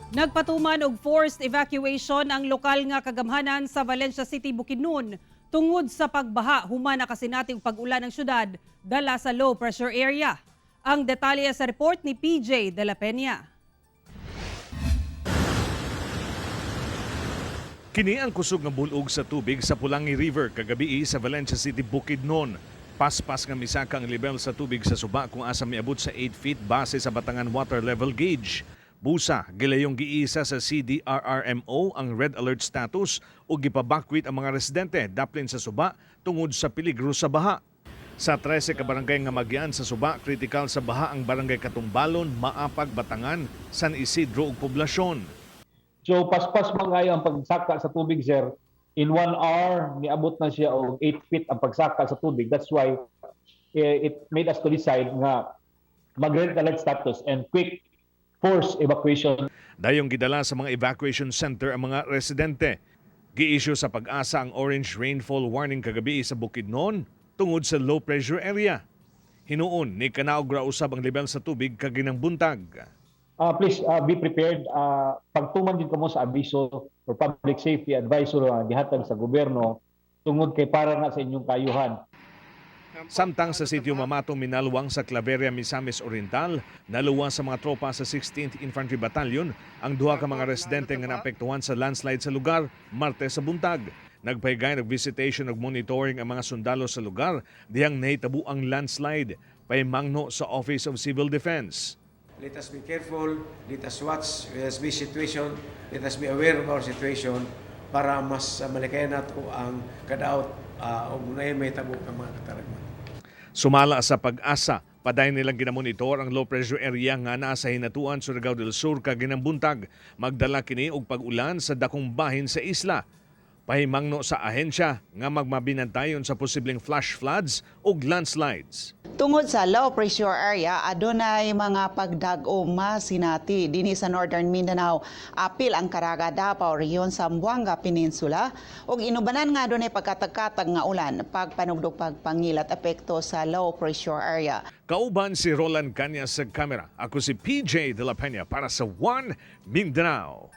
Nagpatuman og forced evacuation ang lokal nga kagamhanan sa Valencia City, Bukidnon tungod sa pagbaha human nakasinati og pag-ulan ng syudad dala sa low pressure area. Ang detalye sa report ni PJ De La Peña. Kini ang kusog nga bulog sa tubig sa Pulangi River kagabi sa Valencia City, Bukidnon. Paspas nga misaka ang level sa tubig sa suba kung asa miabot sa 8 feet base sa Batangan Water Level Gauge. Busa, gilayong giisa sa CDRRMO ang red alert status ug gipabakwit ang mga residente daplin sa suba tungod sa peligro sa baha. Sa 13 ka barangay nga magyan sa suba, kritikal sa baha ang barangay Katumbalon, Maapag, Batangan, San Isidro ug Poblasyon. So paspas man kayo ang pagsaka sa tubig, sir. In 1 hour, niabot na siya og 8 feet ang pagsaka sa tubig. That's why it made us to decide nga mag-red alert status and quick force evacuation. Dayong gidala sa mga evacuation center ang mga residente. Gi-issue sa PAGASA ang orange rainfall warning kagabi sa Bukidnon tungod sa low pressure area. Hinuon ni kanaog ra usab ang level sa tubig kaginang buntag. Please be prepared. Pagtuman din kamo sa abiso or public safety advisory gihatag sa gobyerno tungod kay para na sa inyong kayuhan. Samtang sa sitio Mamato, Minalwang sa Claveria, Misamis Oriental, naluwa sa mga tropa sa 16th Infantry Battalion ang duha ka mga residente nga naapektuhan sa landslide sa lugar Martes sa buntag. Nagpahigayon og visitation ug monitoring ang mga sundalo sa lugar dihang nahitabo ang landslide, pahimangno sa Office of Civil Defense. Let us be careful, let us watch, let us be situation, let us be aware of our situation para mas malikayan nato ang kadaot og naay mahitabo nga mga kataragman. Sumala sa PAGASA, padayon nilang ginamonitor ang low pressure area nga naa sa Hinatuan, Surigao del Sur kaginang buntag. Magdala kini og pag-ulan sa dakong bahin sa isla. Pahimangno sa ahensya nga magmabinantayon sa posibleng flash floods ug landslides. Tungod sa low pressure area, adunay mga pagdag-o masinati dinhi sa Northern Mindanao, apil ang Caraga, Davao Region, Zamboanga Peninsula ug inubanan nga adunay pagkatagkatag nga ulan, pagpanugdog, pagpangilat epekto sa low pressure area. Kauban si Roland Cañas sa kamera. Ako si PJ De La Peña para sa One Mindanao.